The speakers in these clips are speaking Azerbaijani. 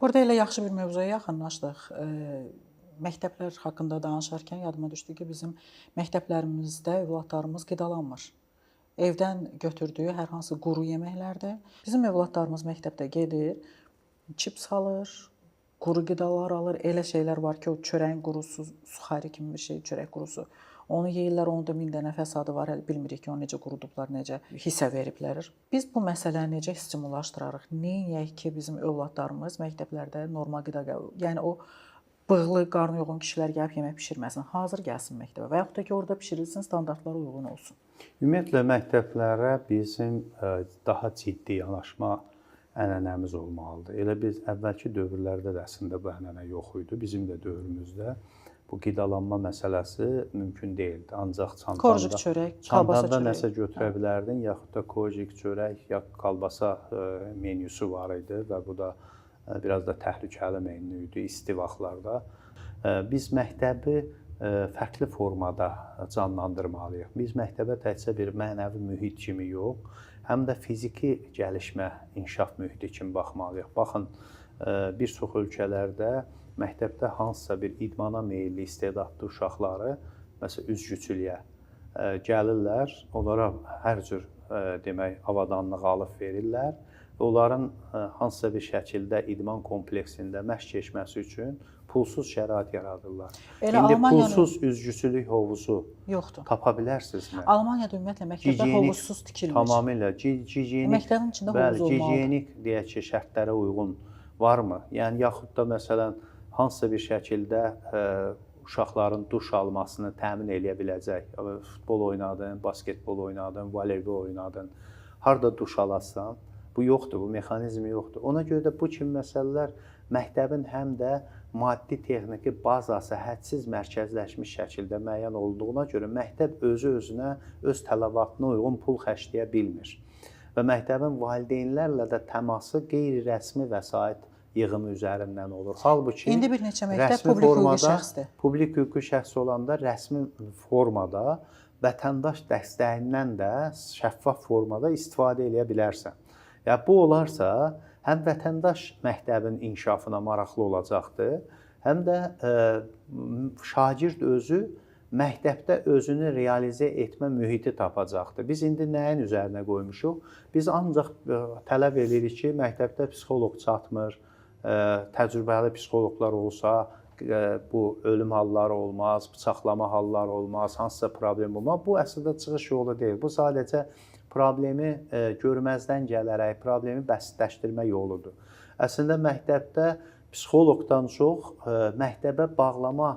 Burada elə yaxşı bir mövzuya yaxınlaşdıq. Məktəblər haqqında danışarkən yadıma düşdü ki, bizim məktəblərimizdə övladlarımız qidalanmır. Evdən götürdüyü hər hansı quru yeməklərdir. Bizim övladlarımız məktəbdə gedir, çips alır, quru qidalar alır. Elə şeylər var ki, o çörəyin qurusu, suxari kimi bir şey, çörək qurusu. Onu yeyirlər, onun da min dənə fəsadı var. Hələ bilmirik ki, onu necə qurudublar, necə hissə veriblər. Biz bu məsələni necə stimullaşdırarıq? Neyniyək ki, bizim övladlarımız məktəblərdə normal qida qəbul, yəni o bığlı, qarnı yoğun kişilər gəlib yemək bişirməsin, hazır gəlsin məktəbə və yaxud da ki, orada bişirilsin, standartlara uyğun olsun. Ümumiyyətlə məktəblərə bizim daha ciddi yanaşma ənənəmiz olmalıdır. Elə biz əvvəlki dövrlərdə də əslində bu ənənə yox idi. Bizim də dövrümüzdə bu qidalanma məsələsi mümkün deyildi. Ancaq çantanda, Korjik çörək, kalbasa çantanda çörəyi. Nəsə götürə bilərdin, yaxud da kojik çörək, ya kalbasa menyusu var idi və bu da biraz da təhlükəli menyu idi isti vaxtlarda. Biz məktəbi fərqli formada canlandırmalıyıq. Biz məktəbə təkcə bir mənəvi mühit kimi yox, həm də fiziki gəlişmə, inkişaf mühiti kimi baxmalıyıq. Baxın, bir çox ölkələrdə məktəbdə hansısa bir idmana meyilli istedadlı uşaqları, məsələn, üzgüçülüyə gəlirlər, onlara hər cür demək avadanlıq alıb verirlər və onların hansısa bir şəkildə idman kompleksində məşq keçməsi üçün pulsuz şərait yaradırlar. Elə İndi Almaniyanın pulsuz üzgüçülük hovuzu yoxdur. tapa bilərsinizmi? Almaniyada ümumiyyətlə məktəblər Gigiyenik hovuzsuz tikilmir. Tamamilə gigiyenik. Məktəbin içində bəli, hovuz olmalıdır. Gigiyenik deyək ki, şərtlərə uyğun varmı? Yəni yaxud da məsələn hansısa bir şəkildə uşaqların duş almasını təmin eləyə biləcək. Futbol oynadın, basketbol oynadın, voleybol oynadın. Harda duş alasan? Bu yoxdur, bu mexanizm yoxdur. Ona görə də bu kimi məsələlər məktəbin həm də maddi texniki bazası hədsiz mərkəzləşmiş şəkildə müəyyən olunduğuna görə məktəb özü özünə öz tələbatına uyğun pul xərcləyə bilmir. Və məktəbin valideynlərlə də təması qeyri-rəsmi vəsait yığımı üzərindən olur. Halbuki İndi bir neçə məktəb rəsmi publik hüquqi formada, şəxsdir. Publik hüquqi şəxs olanda rəsmi formada vətəndaş dəstəyindən də şəffaf formada istifadə eləyə bilərsən. Yəni bu olarsa, həm vətəndaş məktəbin inkişafına maraqlı olacaqdır, həm də şagird özü məktəbdə özünü realizə etmə mühiti tapacaqdır. Biz indi nəyin üzərinə qoymuşuq? Biz ancaq tələb eləyirik ki, məktəbdə psixoloq çatmır, təcrübəli psixoloqlar olsa, bu ölüm halları olmaz, bıçaqlama halları olmaz, hansısa problem olmaz. Bu əslində çıxış yolu deyil. Bu sadəcə problemi görməzdən gələrək problemi bəsitləşdirmə yoludur. Əslində məktəbdə psixoloqdan çox məktəbə bağlama,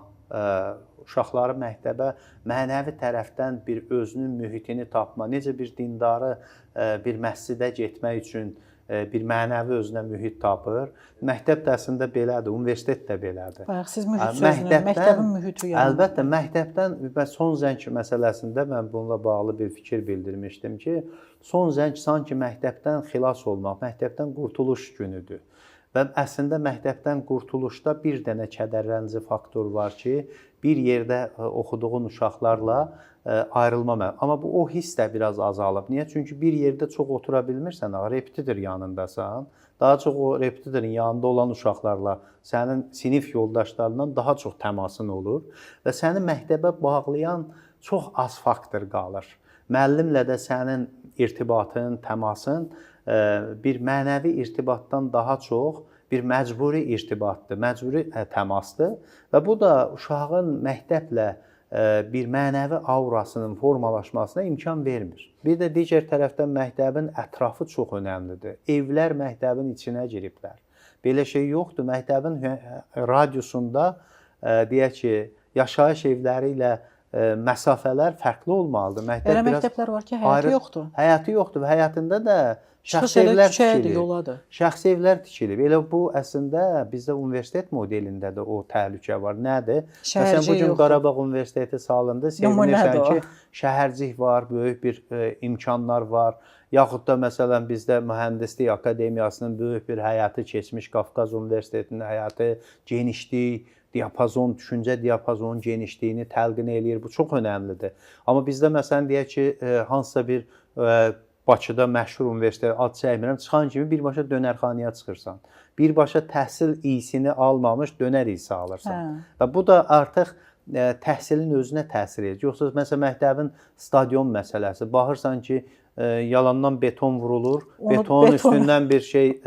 uşaqları məktəbə mənəvi tərəfdən bir özünün mühitini tapma, necə bir dindarı bir məscidə getmək üçün bir mənəvi özünə mühit tapır. Məktəb də əslində belədir, universitet də belədir. Bayaq siz mühit sözünü, məktəbin mühiti yəni. Əlbəttə, məktəbdən və son zəng məsələsində mən bununla bağlı bir fikir bildirmişdim ki, son zəng sanki məktəbdən xilas olmaq, məktəbdən qurtuluş günüdür. Və əslində məktəbdən qurtuluşda bir dənə kədərlənici faktor var ki, bir yerdə oxuduğun uşaqlarla ayrılma. Amma bu o hiss də biraz azalıb. Niyə? Çünki bir yerdə çox otura bilmirsən, ağa, repetitor yanındasan. Daha çox o repetitorun yanında olan uşaqlarla sənin sinif yoldaşlarından daha çox təmasın olur və səni məktəbə bağlayan çox az faktor qalır. Müəllimlə də sənin irtibatın, təmasın bir mənəvi irtibatdan daha çox bir məcburi irtibatdır, məcburi təmasdır və bu da uşağın məktəblə bir mənəvi aurasının formalaşmasına imkan vermir. Bir də digər tərəfdən məktəbin ətrafı çox önəmlidir. Evlər məktəbin içinə giriblər. Belə şey yoxdur. Məktəbin radiusunda deyək ki, yaşayış evləri ilə məsafələr fərqli olmalıdır. Məktəb Elə biraz məktəblər var ki, həyəti yoxdur. Həyəti yoxdur və həyətində də Çıxış şəxsi elə evlər küçəyədir, tikilib. yoladır. Şəxsi evlər tikilib. Elə bu əslində bizdə universitet modelində də o təhlükə var. Nədir? Məsələn, Şəhərcik bu gün yoxdur. Qarabağ Universiteti salındı. Nümunədir Sevinirsən o. ki, şəhərcik var, böyük bir imkanlar var. Yaxud da məsələn bizdə Mühəndislik Akademiyasının böyük bir həyəti keçmiş Qafqaz Universitetinin həyəti, genişlik, diapazon, düşüncə diapazonun genişliyini təlqin eləyir. Bu çox önəmlidir. Amma bizdə məsələn deyək ki, hansısa bir Bakıda məşhur universitet ad çəkmirəm, çıxan kimi birbaşa dönərxanaya çıxırsan. Birbaşa təhsil iyisini almamış dönər iyisi alırsan. Hə. Və bu da artıq təhsilin özünə təsir edir. Yoxsa məsələn məktəbin stadion məsələsi. Baxırsan ki, yalandan beton vurulur, Onu betonun beton- üstündən bir şey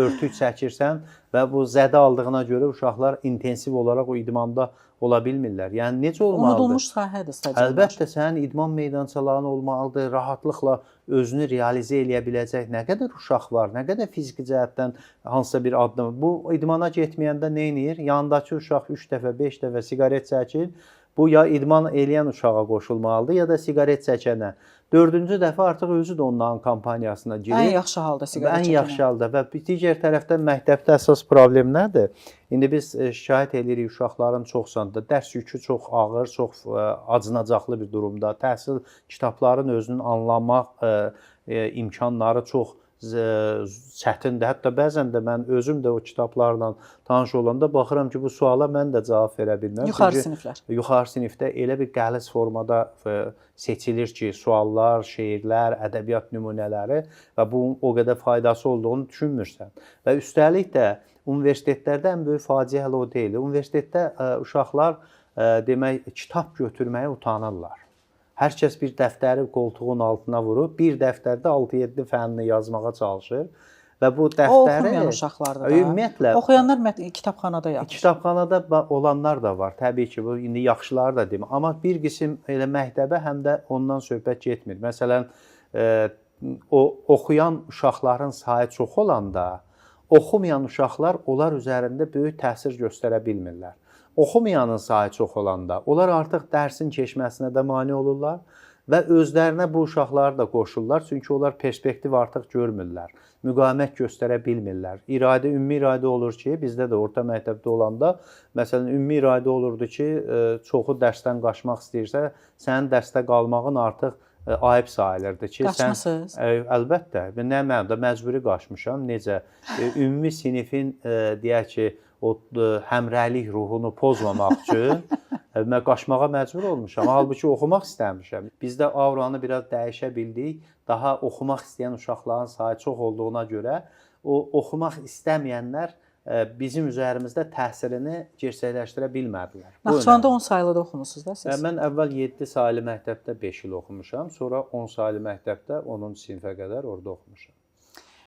örtük çəkirsən və bu zədə aldığına görə uşaqlar intensiv olaraq o idmanda ola bilmirlər. Yəni necə olmalıdır? Unudulmuş sahədir stadionlar. Əlbəttə sənin idman meydançaların olmalıdır, rahatlıqla özünü realizə eləyə biləcək nə qədər uşaq var, nə qədər fiziki cəhətdən hansısa bir addım. Bu idmana getməyəndə nə edir? Yanındakı uşaq 3 dəfə, 5 dəfə siqaret çəkir. Bu ya idman eləyən uşağa qoşulmalıdır, ya da siqaret çəkənə. Dördüncü dəfə artıq özü də onların kampaniyasına girir. Ən yaxşı halda siqaret Ən çəkənə. yaxşı halda və bir digər tərəfdən məktəbdə əsas problem nədir? İndi biz şikayət edirik uşaqların çox sanda dərs yükü çox ağır, çox acınacaqlı bir durumda. Təhsil kitabların özünün anlamaq imkanları çox çətindir. Hətta bəzən də mən özüm də o kitablarla tanış olanda baxıram ki, bu suala mən də cavab verə bilmirəm. Yuxarı Çünki siniflər. yuxarı sinifdə elə bir qəliz formada seçilir ki, suallar, şeirlər, ədəbiyyat nümunələri və bunun o qədər faydası olduğunu düşünmürsən. Və üstəlik də universitetlərdə ən böyük faciə hələ o deyil. Universitetdə uşaqlar demək kitab götürməyə utanırlar. Hər kəs bir dəftəri qoltuğun altına vurub, bir dəftərdə 6-7 fənnini yazmağa çalışır və bu O dəftəri oxumayan uşaqlardır da. Ümumiyyətlə Oxuyanlar kitabxanada yatır. Kitabxanada olanlar da var. Təbii ki, bu indi yaxşıları da demir. Amma bir qism elə məktəbə həm də ondan söhbət getmir. Məsələn, o oxuyan uşaqların sayı çox olanda oxumayan uşaqlar onlar üzərində böyük təsir göstərə bilmirlər. Oxumayanın sayı çox olanda onlar artıq dərsin keçməsinə də mane olurlar və özlərinə bu uşaqları da qoşurlar, çünki onlar perspektiv artıq görmürlər. Müqavimət göstərə bilmirlər. İradə, ümumi iradə olur ki, bizdə də orta məktəbdə olanda, məsələn, ümumi iradə olurdu ki, çoxu dərsdən qaçmaq istəyirsə, sənin dərsdə qalmağın artıq ayıb sayılırdı ki, sən Qaçmısınız? Əlbəttə, nə mənada məcburi qaçmışam. Necə? Ümumi sinifin deyək ki, o həmrəylik ruhunu pozmamaq üçün mən qaçmağa məcbur olmuşam. Halbuki oxumaq istəmişəm. Bizdə auranı biraz dəyişə bildik. Daha oxumaq istəyən uşaqların sayı çox olduğuna görə o oxumaq istəməyənlər bizim üzərimizdə təsirini gerçəkləşdirə bilmədilər. Bu Naxçıvanda önəmli. 10 saylıda oxumusunuz da siz? Mən əvvəl 7 saylı məktəbdə 5 il oxumuşam, sonra 10 saylı məktəbdə 10-cu sinifə qədər orada oxumuşam.